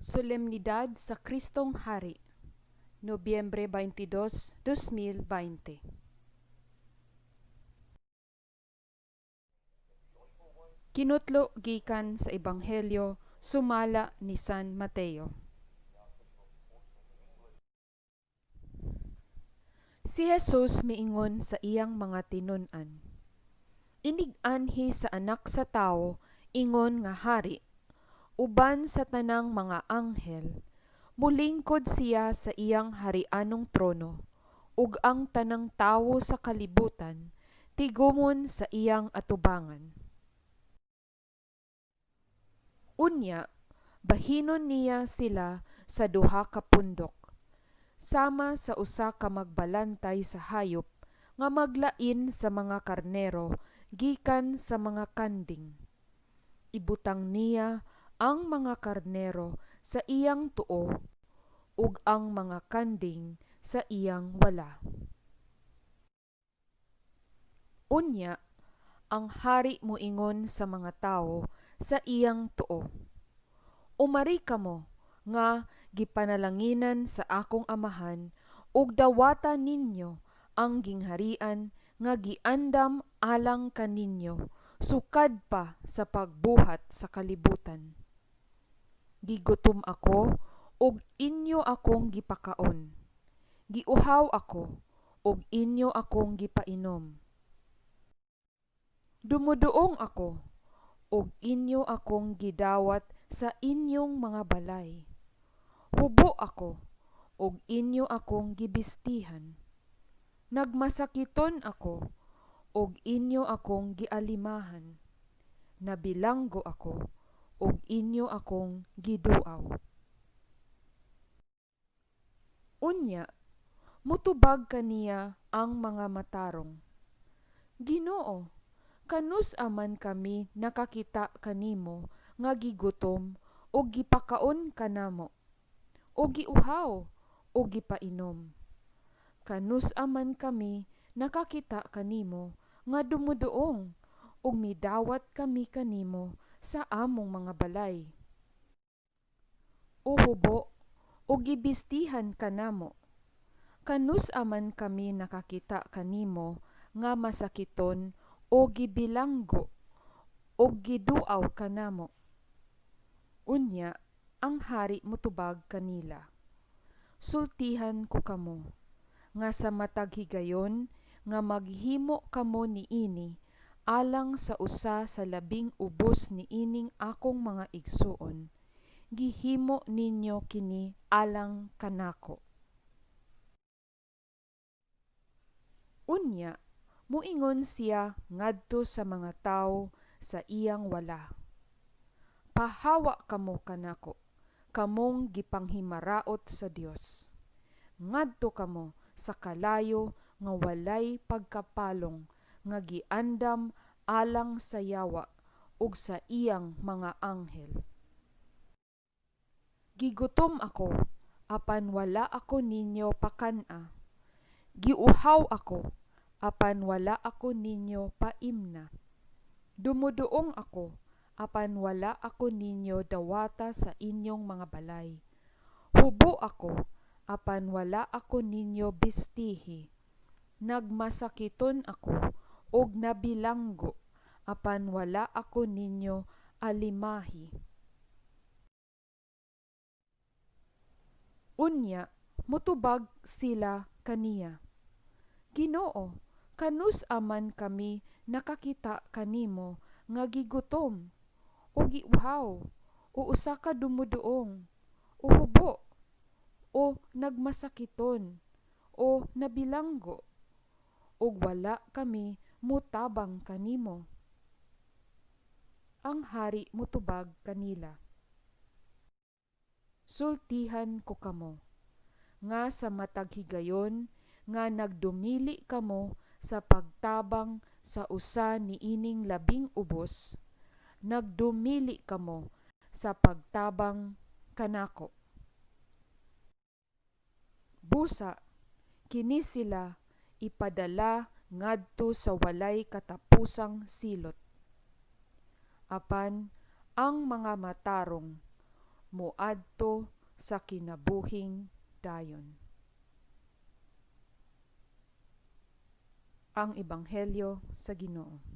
Solemnidad sa Kristong Hari, Nobyembre 22, 2020. Kinutlo gikan sa Ebanghelyo sumala ni San Mateo. Si Jesus miingon sa iyang mga tinun-an, Inig-anhi sa Anak sa Tawo ingon nga hari, uban sa tanang mga anghel, molingkod siya sa iyang harianong trono, ug ang tanang tawo sa kalibutan tigumon sa iyang atubangan. Unya bahinon niya sila sa duha ka pundok, sama sa usa ka magbalantay sa hayop nga maglain sa mga karnero gikan sa mga kanding. Ibutang niya ang mga karnero sa iyang tuo ug ang mga kanding sa iyang wala. Unya ang hari moingon sa mga tawo sa iyang tuo, Umari kamo nga gipanalanginan sa akong Amahan ug dawata ninyo ang gingharian nga giandam alang kaninyo sukad pa sa pagbuhat sa kalibutan. Gigutom ako ug inyo akong gipakaon. Giuhaw ako ug inyo akong gipainom. Dumuduong ako ug inyo akong gidawat sa inyong mga balay. Hubo ako ug inyo akong gibistihan. Nagmasakiton ako ug inyo akong gialimahan. Nabilanggo ako ug inyo akong giduaw. Unya motubag kaniya ang mga matarong, Ginoo, kanus-a man kami nakakita kanimo nga gigutom ug gipakaon kanamo, o giuhaw ug gipainom? Kanus-a man kami nakakita kanimo nga dumuduong ug midawat kami kanimo sa among mga balay? O hubo ug gibistihan kanamo? Kanus-a man kami nakakita kanimo nga masakiton o gibilanggo ug giduaw kanamo? Unya ang hari motubag kanila, Sultihan ko kamo, nga sa matag higayon nga maghimo kamo niini alang sa usa sa labing ubos niining akong mga igsuon, gihimo ninyo kini alang kanako. Unya moingon siya ngadto sa mga tawo sa iyang wala, Pahawa kamo kanako, kamong gipanghimaraot sa Dios. Ngadto kamo sa kalayo nga walay pagkapalong nga giandam alang sa yawa ug sa iyang mga anghel. Gigutom ako, apan wala ako ninyo pakan-a. Giuhaw ako, apan wala ako ninyo paimna. Dumuduong ako, apan wala ako ninyo dawata sa inyong mga balay. Hubo ako, apan wala ako ninyo bistihi. Nagmasakiton ako ug nabilanggo, apan wala ako ninyo alimahi. Unya motubag sila kaniya, Ginoo, kanus-a man kami nakakita kanimo nga gigutom, o giuhaw, o usa ka dumuduong, o hubo, o nagmasakiton, o nabilanggo, ug wala kami motabang kanimo? Ang hari motubag kanila, Sultihan ko kamo, nga sa matag higayon nga nagdumili kamo sa pagtabang sa usa niining labing ubos, nagdumili kamo sa pagtabang kanako. Busa, kini sila ipadala ngadto sa walay katapusang silot. Apan ang mga matarong Moadto sa kinabuhing dayon. Ang Ebanghelyo sa Ginoo.